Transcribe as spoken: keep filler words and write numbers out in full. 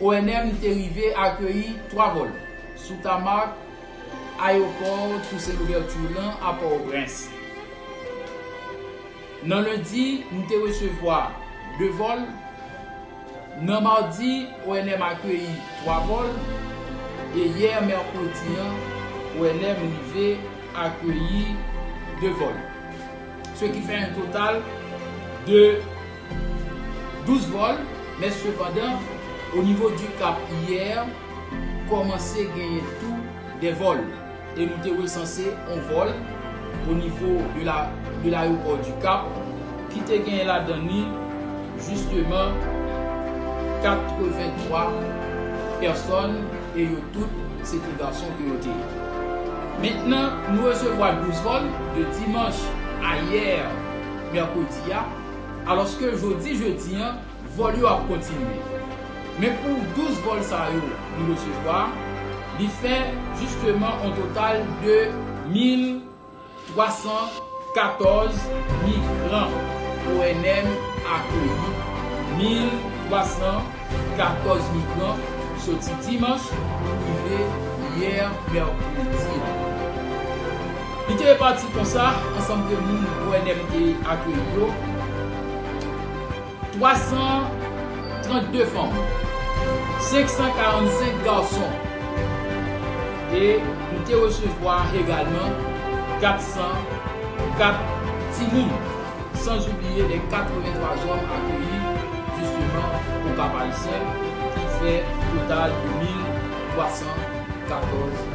O N M te rive akeyi twa vòl sou tamak ayewopò Toussaint Louverture lan a Pòtoprens. Nan lendi, nou te resevwa de vòl. Nan madi, O N M akeyi twa vòl. E yè, mèkredi an, O N M rive akeyi de vòl. Ce qui fait un total de douz vòl, men sepandan, o nivo du Cap yè, kòmanse genyen tou de vòl. E nou te resanse yon vòl o nivo de la, de l'aéroport du Cap ki te genyen ladan li, jisteman, katrevenntwa pèsòn, e yo tout, se te gason ke yo te ye. Mentnan, nou resevwa douz vòl de dimanch a yè, mèkredi a, alòske jodi, jedi an, vòl yo ap kontinye. Men pou douz vòl sa yo nou resevwa, li fè jisteman yon total de mil twa san katòz migran O N M akeyi. Mil twa san katòz migran soti dimanch pou rive yè, mèkredi an. Li te repati konsa, ansanm de moun O N M te akeyi yo, twa san trannde fanm, senk san karannsenk gason, e nou te resevwa egalman kat san kat timoun, san oubliye les quatre-vingt-trois hommes accueillis justement au Cap Haïtien, ki fè total de mil twa san katòz